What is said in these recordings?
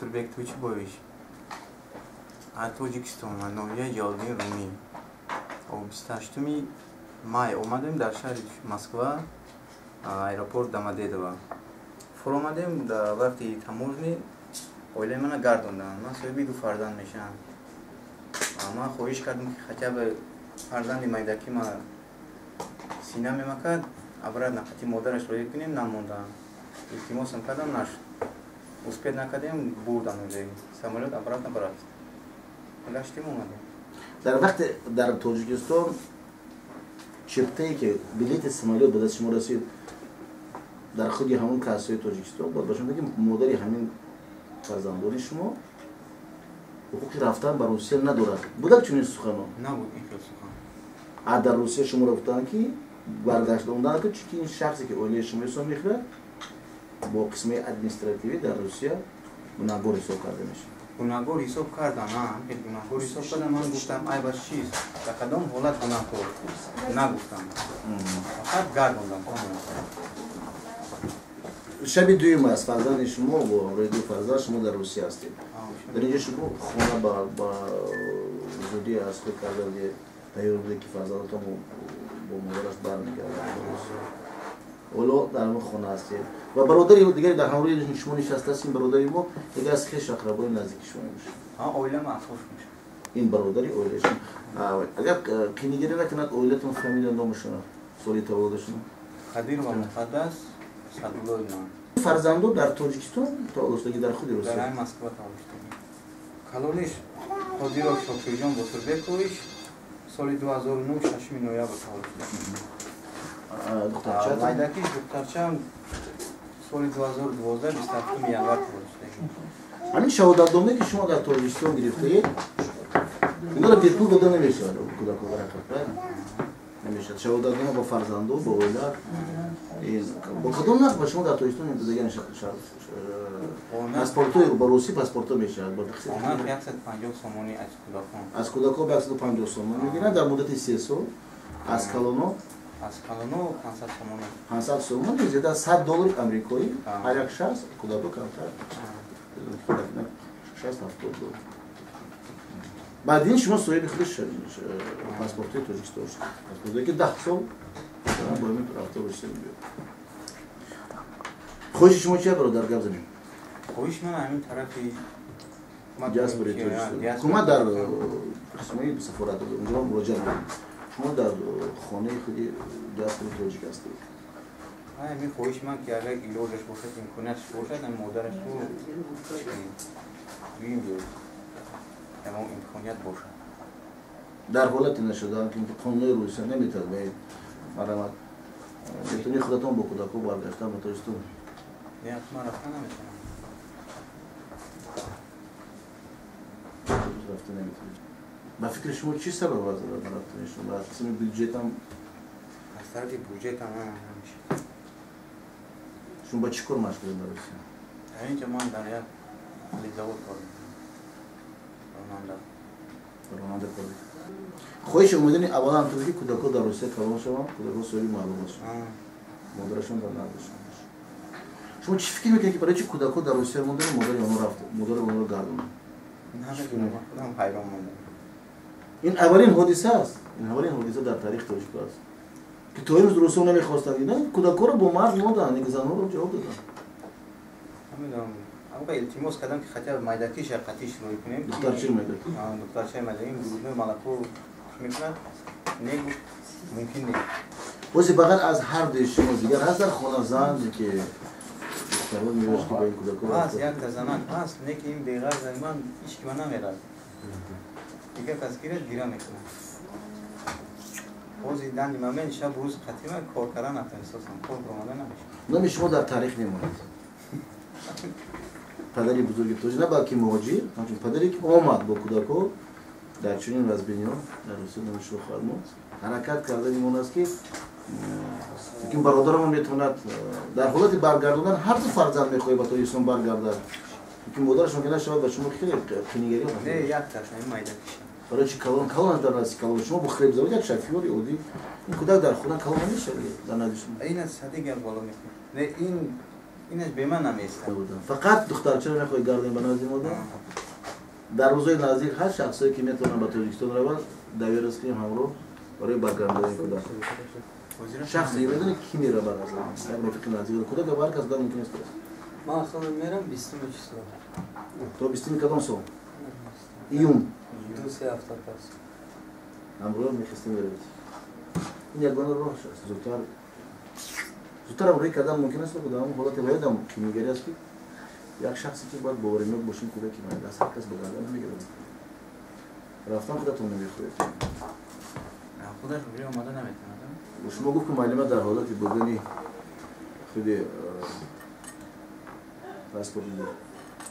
Ботирбек Тойчибоевич аз Тоҷикистон, ноҳияи Ҷалолиддин Румӣ. 28 май омадем дар шаҳри Москва, аэропорт Домодедово. Фуромадем, дар вақти таможни оилаи мана гардонданд. Ман соҳиби ду фарзанд мешавам. Ман хоҳиш кардам, ки хотя бы фарзанди майдаки ма сина мемакад, обратно қати модараш роҳӣ кунем, намонданд. Илтимосам кардам, нашуд. Успеть накардем, бурдан уже. Самолёт обратно барафт. Гаштем, омадем. Дар вақте дар Тоҷикистон чиптае ки билети самолёт ба даст шумо расид, дар худи ҳамон кассаи Тоҷикистон бояд ба шумо ки модари ҳамин фарзандони шумо ҳуқуқи рафтан ба Русия надорад. Будак чунин сухано? Набуд ин хел сухан. А дар Русия шуморо гуфтанд, ки баргаштонданд, ки чунки ин шахсе ки оилаи шумо ҳисоб мехӯрад, бо қисмаи административӣ дар Русия гунаҳгор ҳисоб карда мешавад. Гунаҳгор ҳисоб кардам, гунаҳгор ҳисоб кардам. Ман гуфтам, айбаш чист, дар кадом ҳолат гунаҳкор? Нагуфтам, фақат гардондам. Шаби дуюм аст, фарзанди шумо бо ҳамроҳи ду фарзанд шумо дар Русия ҳастед. Дар инҷо шумо хона ба зудӣ аз худ карда тайёр буде, ки фарзандатон бо модараш бармегардад. Ҳоло дар он хона ҳастед ва бародари дигаре дар ҳамроҳи шумо нишастааст. Ин бародари мо яке аз хеш ақрабои наздики шумо мебошад. Оилам асош мешавад. Ин бародари оилаи шумо. Агар қинигарӣ накунад, оилатон фамилия, номашона, соли таваллудашона? Қадирова Муқаддас Садуллоевна. Фарзандо дар Тоҷикистон таваллуд шудаги, дар худи Русия? Дар Москва таваллуд шудаги. Калониш Қодиров Шокирҷон Ботирбекович соли 2009 6 ноябр таваллуд шуда. Духтарча? Майдакиш, духтарчам, соли 2012 27 январ таваллуд шудаги. Ҳамин шаҳодатномае, ки шумо дар Тоҷикистон гирифтаед, инро бепул дода намешавад кӯдако, правильно? Намешавад. Шаҳодатнома бо фарзандо, бо оила бо кадом нарх ба шумо дар Тоҷикистон додагани? Паспортҳои ба русӣ паспортҳо мешавад? Нарх 150 сомонӣ аз кӯдакон. Аз кӯдакҳо ба 150 сомон мегиранд дар муддати 3 сол, аз калоно? Аз калоно 500 сомонӣ. 500 сомон, зиёда аз 100 доллари амрикоӣ ҳар як шахс. Кӯдакҳо камтар, 60-70 доллар. Баъд ин шумо соҳиби худи паспортҳои Тоҷикистон шуд, паспортое ки 10 сол бо ҳамин рафта Русия мебиёд. Хоҳиши шумо чия, бародар, гап занем? Хоҳиши ман ҳамин тарафи диаспораи Тоҷикистон ҳукумат дар қисмаи сафорат унҷо муроҷиат мекунед. Шумо дар хонаи худи диаспораи тоҷик ҳастед. Ҳамин хоҳиши ман, ки агар илоҷаш бошад, имконияташ бошад, ҳамин модарашро дуюм биёред, ягон имконият бошад. Дар ҳолати нашудан, ки қонунои Русия наметавад ба марамат, метавонед худатон бо кӯдакҳо баргаштан ба Тоҷикистон? Не, ман рафта наметавонам. Рафта наметавонед. Ба фикри шумо, чӣ сабаб аст рафтани шумо? Аз қисми бюджетам? Аз тарафи бюджетам намешавад. Шумо ба чӣ кор машғулед дар Русия? Дар инҷо ман дар як завод кор мекунам, ронанда. Ронанда кор мекунед. Хоҳиши омадани аввалан то ки кӯдакҳо дар Русия калон шаванд, кӯдакҳо соҳиби маълумот шаванд, модарашон дар наздашон бошад. Шумо чӣ фикр мекунед, ки барои чӣ кӯдакҳо дар Русия мондану модари онҳо рафт, модари онҳоро гардонанд? Намедонам, худам ҳайрон мондам. Ин аввалин ҳодиса аст, ин аввалин ҳодиса дар таърихи тоҷико аст, ки то имрӯз русҳо намехостанд. Кӯдакҳоро бо мард монданд, занҳоро ҷавоб доданд. Намедонам, аввал илтимос кардам, ки хотя бы майдакиша қатиш рӯй кунем. Духтарчаи майдаки? Духтарчаи майдаки грудное молоко мекунад. Не, гуфт, мумкин не. Бози ба ғайр аз ҳар дуи шумо дигар ҳаст дар хона зан, ки духтарҳо меёшт, ки ба ин кӯдакҳо? Ҳаст, якта занак ҳаст, не ки ин беғарз ман ҳеч ки ба намерад. Дигар кас гирад, гира мекунад. Ҳозир данный момент шаб рӯз қатима кор кардан натавонистам, кор баромада намешавад. Номи шумо дар таърих мемонад, падари бузурги тоҷик, на балки муҳоҷир, ҳамчун падаре, ки омад бо кӯдакҳо дар чунин вазбиниҳо дар Русия, номи шумо хоҳад монд. Ҳаракат кардани он аст, ки лекин бародарамон метавонад дар ҳолати баргардондан ҳар ду фарзанд мехоҳӣ ба Тоҷикистон баргардад, лекин модарашон ки нашавад, ба шумо хеле қинигарӣ. Не, якташ, ҳамин майдакиша. Барои чи калон калон дар назди калон шумо бо хлебзавод як шофёри оддӣ, ин кӯдак дар хона калон намешавад дар назди шумо? Ин аз сади гап боло мекунад. Не, ин Инаш бе ман намеистад. Фақат духтарчаро мехоҳӣ гардем ба назди модар? Дар рӯзҳои наздик ҳар шахсое, ки метавонанд ба Тоҷикистон раванд, доверенность кунем ҳамроҳ барои баргардонии кӯдак. Шахсе медонӣ, ки меравад аз як рафиқи наздик, кӯдака ба ҳар кас додан мумкин нест. Ман худам мерам 20-уми число. То 20-уми кадом сол? Июн. 2-3 ҳафта пас. Ҳамроҳ мехестем, меравед. Ин ягона роҳш аст. Зудтар зудтар ҳамроҳӣ кардан мумкин аст, дар ҳамон ҳолате боядам кимигарӣ аст, ки як шахсе, ки бояд боваринок бошем, кӯдаки ман аз ҳар кас ба гардан намегирад. Рафтан худатон намехоҳед. Худаш уже омода наметавонад. Шумо гуфт, ки муаллима дар ҳолати будани худи паспорти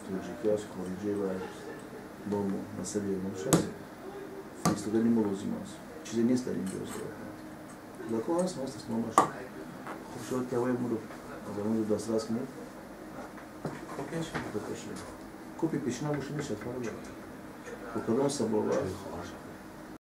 тоҷикӣ аст, хориҷӣ ва ному насаби ягонаш аст, фиристодани мо лозим аст. Чизе нест дар инҷо. Кӯдакҳо ҳаст, ҳаст номаш. Хуб шавад, ки ҳавои моро аз он дастрас кунед. Копия пешина боша, мешавад, фарқ дорад. Бо кадом сабаб?